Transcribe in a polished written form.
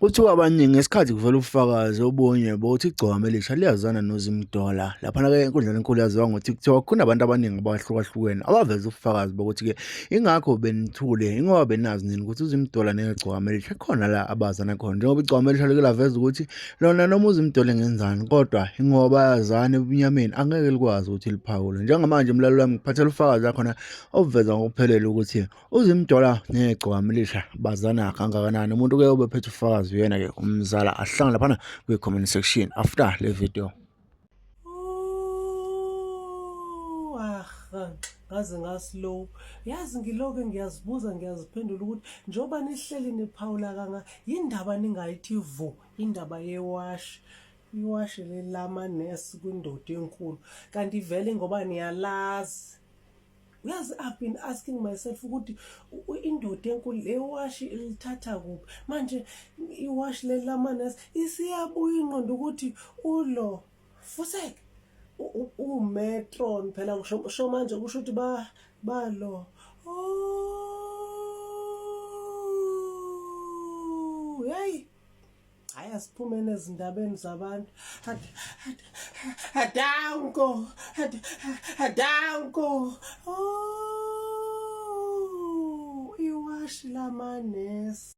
Kuthiwa abaningi ngesikhathi kuvela ubufakazi obunye bokuthi igcokama elisha liyazana noZimdollar. Laphana-ke enkundleni enkulu yaziwa ngo-TikTok kunabantu abaningi abahlukahlukene abaveza ubufakazi bokuthi-ke ingakho benithule ingoba benazi nini ukuthi uZimdollar negcokama elisha khona la abazana khona. Njengoba igcokama elisha like laveza ukuthi lona noma uZimdollar engenzani kodwa ingoba bayazana ebunyameni angeke likwazi ukuthi liphawule. Njengamanje mlaleli wami ngikuphathela ubufakazi la khona obuveza ngokuphelele ukuthi UZimdollar negcokama elisha bazana kangakanani umuntu ke obephethe ufakazi uyena ke umzala ahlangana laphana kwi-comment section after le video. Ngaze ngaslow yazi ngiloke ngiyazibuza ngiyaziphendula ukuthi njengoba nihleli niphawula kanga yindaba ningayithi vu indaba yewashi iwashi leli lamanesi kwindoda enkulu kanti vele ngoba niyalazi. Uyazi, I've been asking myself ukuthi indoda enkulu le washi ilithatha kuphi manje iwashi leli lamanesi. Isiyabuya ingqondo ukuthi ulo fusek umetron phela kusho sho manje kusho ukuthi ba balo. Oh, hey, hayi, asiphumeni ezindabeni zabantu. Adanko, adanko. Oh, iwashi lamanesi.